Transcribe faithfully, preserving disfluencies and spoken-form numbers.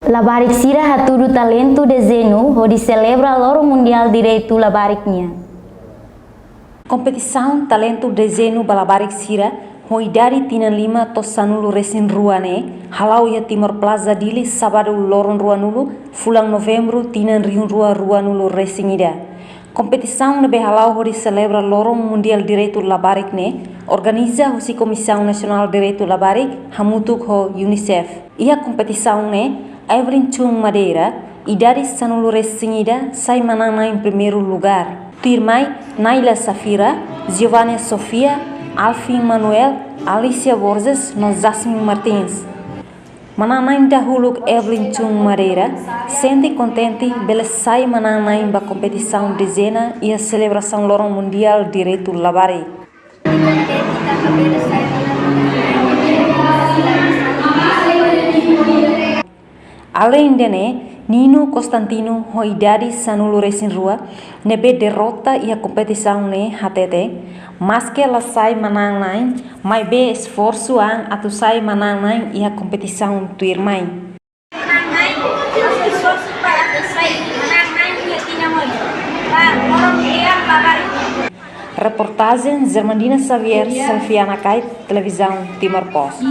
Labarik sira hatudu talentu dezeñu hodi selebra Loron Mundiál Direitu Labarik nian. Kompetisaun talentu dezeñu ba labarik sira ho idade tinan lima to'o sanulu-resin-rua ne'e hala'o iha Timor Plaza Dili, sábadu loron ruanulu, fulan Novembru, tinan rihun rua ruanulu-resin-ida. Kompetisaun ne'ebé hala'o hodi selebra Loron Mundiál Direitu Labarik ne'e organiza husi Komisaun Nasionál Direitu Labarik hamutuk ho UNICEF. Iha kompetisaun ne'e, Evelyn Chung Madeira, idade sanulu-resin-ida, sai manán-na'in primeiru lugar. Tuirmai, Naila Safira, Giovanna Sofia, Alfin Manuel, Alicia Borges no Jasmine Martins. Manán-na'in dahuluk Evelyn Chung Madeira sente kontente bele sai manán-na'in ba kompetisaun dezena iha selebrasaun Loron Mundiál Direitu Labarik. Aleinde ne'e, Nino Constantino ho idade sanulu-resin-rua, ne'ebé derrota iha kompetisaun ne'e hatete, maske la sai manán-na'in, maibé esforsu an atu sai manán-na'in iha kompetisaun tuirmai. Manán-na'in, esforsu para atu sai manán-na'in iha tinan oin ba Loron Mundiál Labarik. Reportajen Germandina Xavier, Selfiana Kait, Televizaun Timor Post.